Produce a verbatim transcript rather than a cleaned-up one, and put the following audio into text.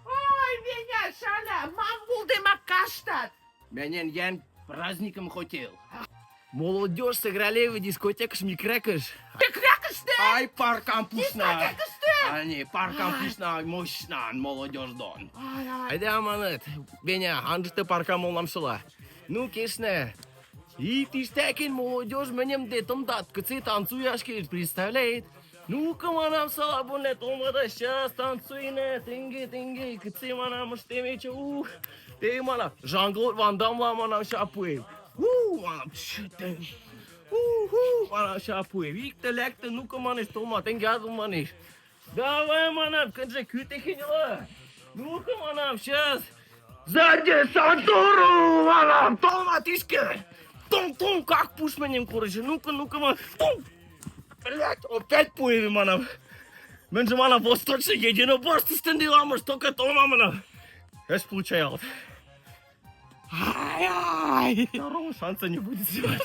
Ой, Веня, шаля, мам булдема каштат. Менен йӧн праздникым хотел. Молодёжь сыграли в дискотекыш, микрекыш. Микрекыш тӧ? Ай, паркам пушна. Дискотекыш тӧ? А, не, паркам пушна, мощна, молодёжь дон. Ай, ай. Айда, манат, Веня, анжыты паркам молам шыла. Ну, кешнэ. И тиштакин молодёжь менем дэ тымдат, кыцы танцуяшки, представляет? Ну-ка, манам, салабунле, томада, сейчас танцуйнэ, тенге, тенге, кыцы, манам, мыштемече, ух, тенге, манам, Жан-Клод Ван Дамла, манам, ща пуэм. У, манам, тш, тенге. У-ху, манам, ща пуэм. Виктор, лектор, ну-ка, манеш, тома, тенге, азу, манеш. Давай, манам, кынжы кӱтехиньла. Ну-ка, манам, сейчас. Сзади Сантуру, манам, тома, тишкы. Тум-тум, как пуш менем, короче. Ну-ка, ну-ка, манам. Тум. Блядь, опять пуэм, манам. Мынжы, манам, восточный единоборство стендиламыш, только тома, манам. Эш получаялт. Ай-ай. Второго шанса не будет сделать.